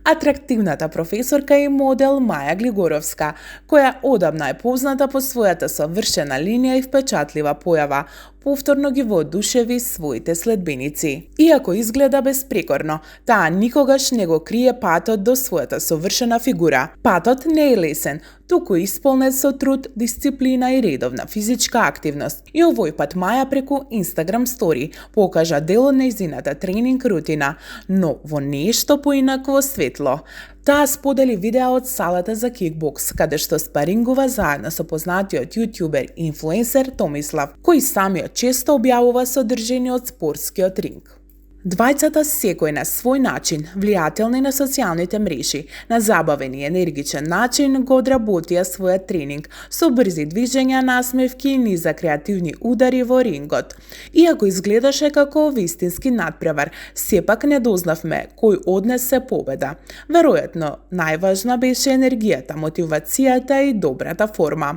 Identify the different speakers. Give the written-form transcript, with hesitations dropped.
Speaker 1: Атрактивната професорка и модел Маја Глигоровска, која одамна е позната по својата совршена линија и впечатлива појава, повторно ги воодушеви своите следбеници. Иако изгледа безпрекорно, таа никогаш не го крие патот до својата совршена фигура. Патот не е лесен, туку исполнет со труд, дисциплина и редовна физичка активност. И овој пат Маја преку Instagram Story покажа дел од нејзината тренинг рутина, но во нешто поинакво светло. Таа сподели видеа од салата за кикбокс, каде што спарингува заедно со познатиот јутјубер и инфлуенсер Томислав, кој самиот често објавува содржини од спортскиот ринг. Двајцата секој на свој начин, влијателни на социјалните мрежи, на забавен и енергичен начин го одработија својот тренинг со брзи движења, насмевки и низа креативни удари во рингот. Иако изгледаше како вистински надпревар, сепак не дознавме кој однесе победа. Веројатно, најважна беше енергијата, мотивацијата и добрата форма.